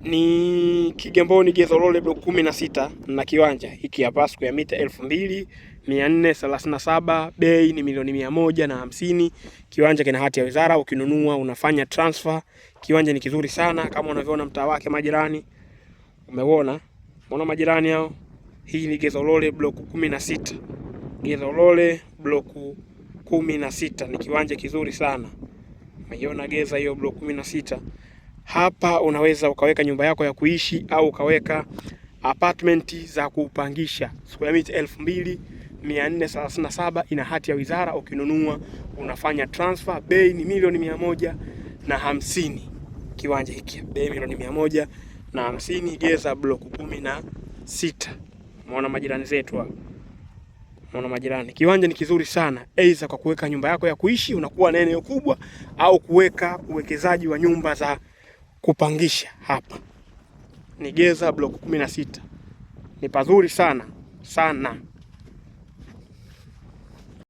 Ni Kigamboni Geza Ulole block 16 na kiwanja hiki hapa square mita 2437, bei ni milioni 150. Kiwanja kina hati ya wizara, ukinunua unafanya transfer. Kiwanja ni kizuri sana kama unavyoona mtaa wake majirani. Umeona? Umeona majirani hao? Hii ni Geza Ulole block 16. Geza Ulole block 16 ni kiwanja kizuri sana. Umeiona Geza hiyo block 16. Hapa unaweza ukaweka nyumba yako ya kuishi au ukaweka apartment za kupangisha. Square mita 2437 ina hati ya wizara, ukinunua unafanya transfer. Bei ni milioni 150. Kiwanja hiki bei milioni 150, Geza block 16. Umeona majirani zetu hapa. Umeona majirani. Kiwanja ni kizuri sana, aidha kwa kuweka nyumba yako ya kuishi unakuwa na eneo kubwa, au kuweka uwekezaji wa nyumba za kupangisha. Hapa ni Geza block 16, ni pazuri sana sana.